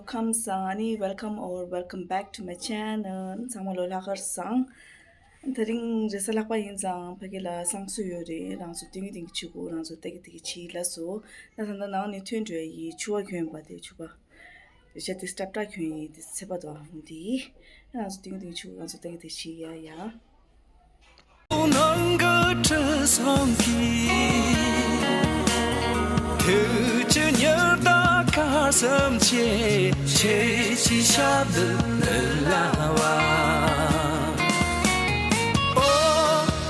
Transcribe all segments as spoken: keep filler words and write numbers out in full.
ཁམས་བཟང་། ཨ་ནི་welcome or welcome back to my channel. ཚང་མ་ལོ་ལྷག་དཀར་བཟང་། དེ་རིང་རེས་གཟའ་ལྷག་པ་ཡིན་ཙང་ཕ་གི་ལ་བསང་གསོལ་ཡོད་རེད། རང་ཚོ་ཏིང་ངེ་ཏིང་ངེ་བྱེད་དགོས། རང་ཚོ་ཏེ་གི་ཏེ་གི་བྱེད་ལ་སོ། ད་ད་ལྟ་ནང་ནས་ཐོན་འགྲོ་ཡི་ཕྱུ་པ་གྱོན་པ་དེ་ཕྱུ་པ། དེ་ཤ་དེ་སྲབ་ཏྲ་གྱོན་ཡི་དེ་ཚེ་པ་དོ་ཧུང་དེ་ཡི། རང་ཚོ་ཏིང་ངེ་ཏིང་ངེ་བྱེད་དགོས། རང་ཚོ་ཏེ་གི་ཏེ་གི་བྱེད་ཡ་ཡ། ནང་གི་དྲི་བསུང་གིས། ཐུགས་ཀྱི་ཉི་ཟླ་སྐར་གསུམ་ཆེ། ཁྱེད་ཀྱི་ཞབས་ལ་ལ་བ། ཨོ་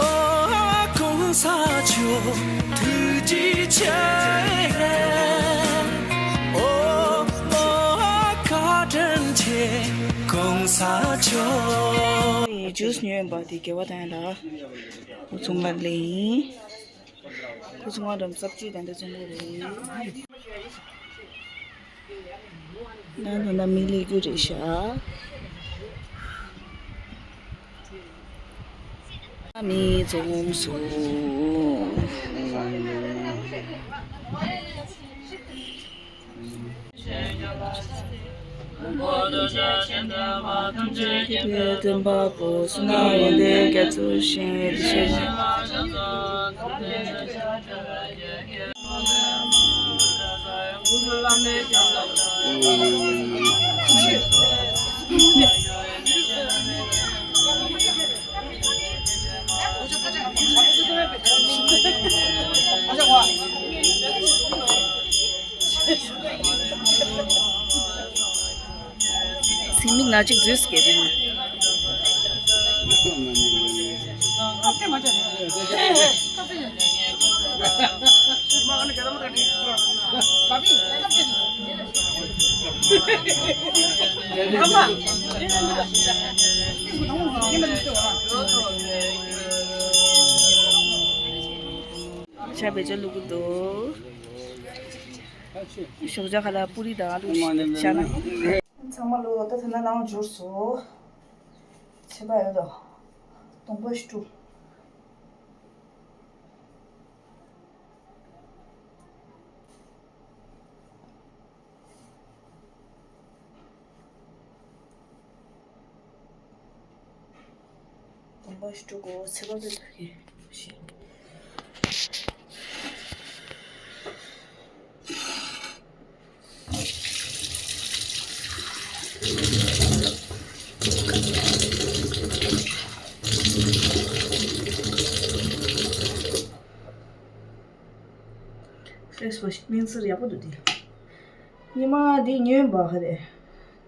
ཨོ་གོང་ས་མཆོག་ཐུགས་རྗེ་ཆེ། ཨོ་ཨོ་བཀའ་དྲིན་ཆེ་གོང་ས་མཆོག་ཇུས་ཉོས་ཡིན་པ་དེ་དགེ་བ་དང་ལ། ཨུ་ཚུགས་མ་ལེན། ཁོ་ཚོ་ང་རང་སབ་ཅི་དང་འདྲ་ཚོང་པ་རེད། ན་ན་ན་མི་ལི་གུ་རེ་ཤ། མི་ཚོང་སུ། སྟོན་པ་པོ་བསོད་ནམས་ཡོན་ཏན་རྒྱ་མཚོ་ཞིང་དེ་བཞིན། སེམས་མིག་ན་གཅིག་འཛུལ་སྐད་དེ། ཆ་བེད་སྤྱོད་ལུག་གི་འདུག་ཞོགས་ཇ་ཁ་ལ་པུ་རི་དང་ཨ་ལུ་ཤ་ན། ཚང་མ་ལོ་ད་ཐ་ན་ནང་འབྱོར་སོ། ཚེ་པ་ཡོད་དོ། སྟོང་པ་ཤི་ཀྲུ། སྟོང་པ་ཤི་ཀྲུ་གོ་ཚེ་པ་བེད་ཐུག་གི་ཤི། ཕེས་ཝ་ཤི་སྨན་སིར་ཡག་པོ་འདུག་དེ། ཉི་མ་འདི་ཉོས་པ་ཧ་རེ།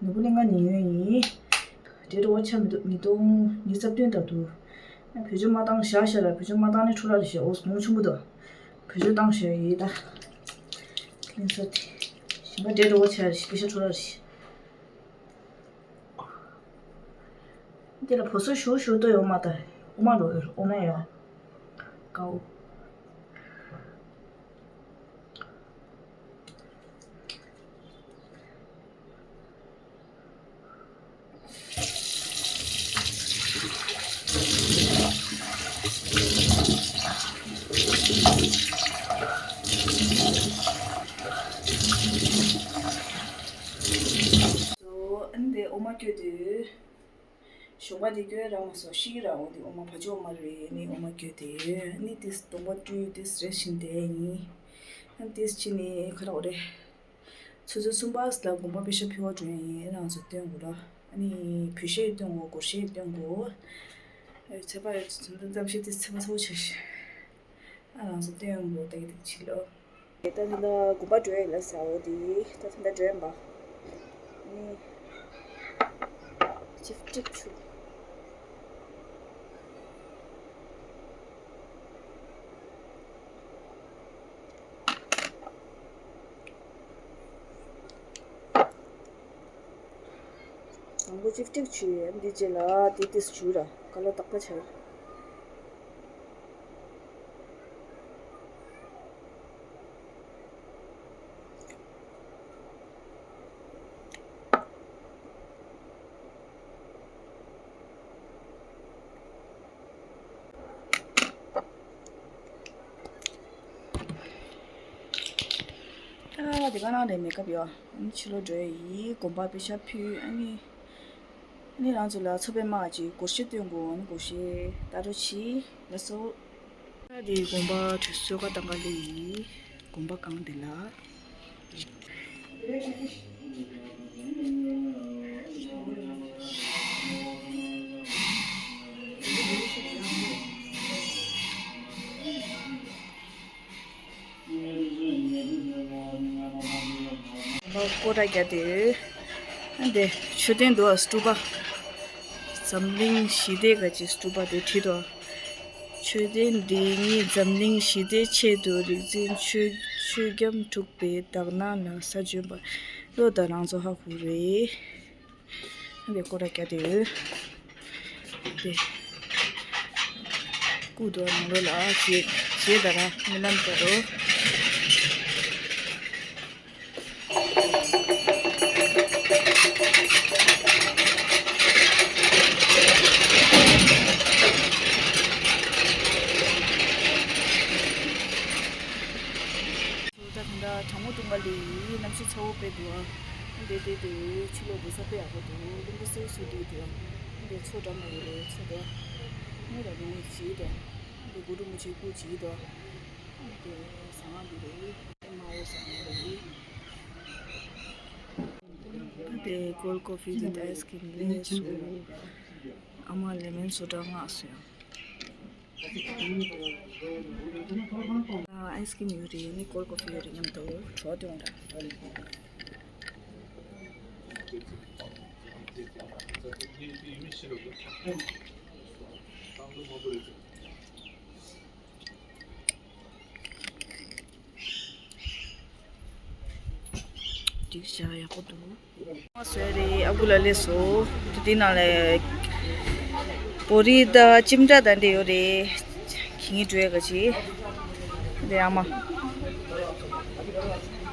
ནུ་བོ་ནི་ང་ཉི་ཉོས་ཡིན། འབྲས་བྲོ་བ་ཆ་མི་འདུག་ཉིས་སྟོང་ཉི་ཤུ་རྩ་བདུན་ད་དུ། བོད་ཆས་མ་བཏང་བཞག་བཞག་ལ་བོད་ཆས་མ་བཏང་ནས་འཕྲོ་ར་རེ་བཞག་ཨོ་སྒོང་ཆུང་པོ་དང་། བོད་ཆས་བཏང་བཞག་ཡིན་ད། ལིན་ས་དེ། ཞིམ་པ་འབྲས་བྲོ་བ་ཆ་རེ་ཞིག་པེ་ཤ་འཕྲོ་ར་རེ་ཞིག་འདི་ལ་བོ་སོ་ཞུ་ཞུ་ཏོ་ཡོད་མ་ད། ཨོ་མ་རོ་ཨོ་མ་ཡོད། ཀའོ། ཨ་ནི་དེ་ཨོ་མ་སྐྱོ་དུས། ཞོགས་པ་དེ་སྐྱོ་ར་མ་སོ་ཤི་ར་འོ་དེ་ཨོ་མ་བ་ཅོ་ཨོ་མ་རེད། ནི་ཨོ་མ་སྐྱོ་དེ་ནི་དེ་སྟོང་པ་སྤྲུལ་དེ་རེ་བཞིན་དེ་ཡིན། ཨ་ནི་དེ་ཕྱི་ནི་ཁ་ར་འོ་རེད། ཆུ་ཚོད་གསུམ་པ་ལ་དགོན་པ་པེ་ཤ་ཕུལ་བ་འགྲོ་ཡ་ཡིན། རང་ཚོ་སྟོན་དགོས་ར། ཨ་ནི་བོད་གཞས་སྟོན་དགོས། སྒོར་གཞས་སྟོན་དགོས། ཨ་ཚེ་པ་ཡོད་ཚོ་ཚོ་འདི་ཙམ་ཞིག་དེ་ཚེ་པ་ཚ་བོ་ཆེ་ཤི། ཨ་རང་ཚོ་སྟོན་དགོས་ད་གི་དེ་ཆི་ལོ། ད་ད་ད་དགོན་པ་འགྲོ་ཡ་ལ་ས་འོ་དེ་ད་ད་ད་འགྲོ་ཡ་མ། ཨ་ནི་ཅིབ་ཀྲིབ་ཆུ། དང་པོ་ཅིབ་ཀྲིབ་ཆུ་ཡོད་འདི་རྗེས་ལ་དེ་དེ་ཆུ་ར་ཀ་ལོ་དག་པ་ཆར། ཨ་ དེ་ག་རང་རེད། མེག་ཨབ་ཡོད། ཨ་ནི་ཕྱི་ལོགས་འགྲོ་ཡ་ཡིན། དགོན་པ་པེ་ཤ་ཕུལ། ཨ་ནི་ཨ་ནི་རང་ཚོ་ལ་ཚོགས་པའི་དམག་ཅིག་སྒོར་གཞས་སྟོན་དགོས། ཨ་ནི་སྒོར་གཞས་ལྟ་རོགས་གྱིས། ལགས་སོ། ད་དེ་དགོན་པ་གྲུ་གསོལ་ཁ་བཏང་ག་སླེབས་ཡིན། དགོན་པ་གང་དེ་ལ། སྐོར་ར་རྒྱག་དེ། འདི་མཆོད་རྟེན་འདུག་སྟུ་པ། འཛམ་གླིང་ཞི་བདེ་ག་ཅིག་སྟུ་པ་དེ་བྲིས་འདུག་མཆོད་རྟེན་འདི་ཉིད་འཛམ་གླིང་ཞི་བདེའི་ཆེད་དུ་རིག་འཛིན་ཆོས་ཆོས་རྒྱལ་འབྲུག་པའི་དག་སྣང་ལ་ས་བྱོན་པ། ལོ་ད་རང་ཚོ་ཧ་གོ་རེད། འདི་སྐོར་ར་རྒྱག་དེ་ཡོད། འདི་སྐུ་དོ་ནང་ལོ་ལ་བྱེད་བྱེད་ད་ར་མི་ལམ་དུ་རོ། ད་ད་གྲང་མོ་ཐུང་བ་ལས་གནམ་གཤིས་ཚ་བོ་དཔེ་འདུག་ཨ། དེ་དེ་དེ་ཕྱི་ལོགས་འདུག་ས་དཔེ་ཡག་པོ་འདུག་རླུང་བུ་སིའུ་སིའུ་འདུག་འདུག་ཨ། དེ་མཚོ་འགྲམ་ལ་ཡོད་རེད། མཚོ་དེ་མོ་ལ་རླུང་བུ་བྱིས་འདུག་དེ་གུ་རུ་མུ་ཆེ་སྐུ་བྱིས་འདུག་དེ་ཟ་ང་འདི་རེད། དམར་པོ་ཟ་ང་རེད། དེ་ཀོལ་ཀོ་ཕི་དེ་ཨའི་སི་ཀྲིམ་ལས་སུ་ཨ་མ་ལེ་མོན་སོ་ཌ་མངགས་སོང་ཡང་། ཨའི་སི་ཀྲིམ་ཡོད་རེད། ནི་ཀོལ་ཀོ་ཕི་ཡོད་རེད། མཉམ་དུ་བྲོ་བ་སྟོན་ར། འགྲིག་བཞག་ཡག་པོ་འདུག་མ་བཟོས་རེད། ཨ་ཁུ་ལ་ལས་བཟོ། དེ་དེ་ནང་ལ་བོ་རི་དང་ལྕེམ་དྲ་དང་འདྲེ་ཡོད་རེད། ཁྱི་ངན་འགྲོ་ཡ་ག་ཅི། དེ་ཨ་མ།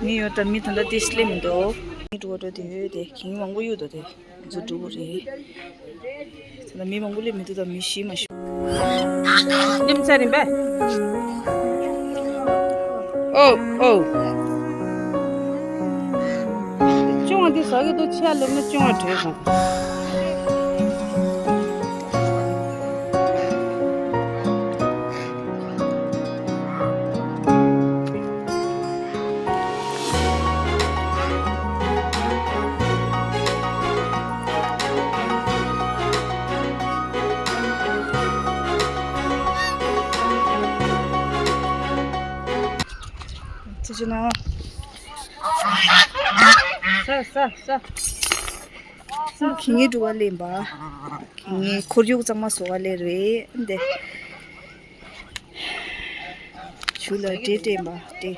མི་ཡོད་ད་མི་ད་ལྟ་དེ་སླེབས་མི་འདུག་ངས་འགྲོ་འགྲོ་དེ་ཡོད་དེ་ཁྱི་ངན་མང་པོ་ཡོད་དོ་དེ། ཚོ་འགྲོ་གི་རེད། ད་ལྟ་མི་མང་པོ་སླེབས་མི་འདུག་ད་མི་ཤི་མ་ཤི། ཉིམ་ཚ་རིམ་པས། ཨོ་ཨོ། ཅུང་བ་འདི་ཟ་གི་འདུག་ཆ་ལེབ་ན་ཅུང་བ་བྲོས་སོང་། ཙི་ཅི་ན། ས་ས་ས། ཁྱི་ངན་འགྲོ་བ་ལེན་པ། ཁྱི་ངན་ཁོར་ཡུག་གཙང་མ་བཟོ་བ་ལེན་རེད་འདི། ཆུ་ལ་འདྲེ་བསྟན་པ་འདྲེ།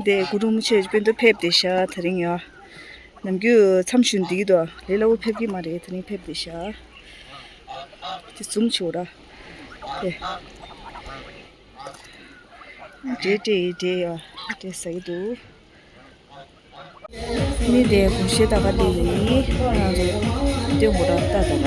འདི་གུ་རུ་མུ་ཆེ་སྤུན་དུ་ཕེབས་ཏེ་ཤ་དེ་རིང་ཡ། ནམ་རྒྱུན་མཚམས་ཞུ་འདི་དོ་ལས་སླ་བོ་ཕེབས་ཀྱི་མ་རེད། དེ་རིང་ཕེབས་ཏེ་ཤ། དེ་ཟུམ་ཆུ་ར། དེ། འདྲེ་འདྲེ་ཡི་འདྲེ་ཡ་འདྲེ་ཟ་གི་འདུག་མི་དེ་གུང་ཤེས་ད་ག་དེ་ཡིན། ང་ཚོ་སྟོན་དགོས་ར་ལྟ་ད་ག་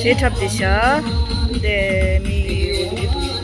གཞས་འཁྲབ་བསྡད་ཤག་འདི་མི་ཡོད་ཀྱི་འདུག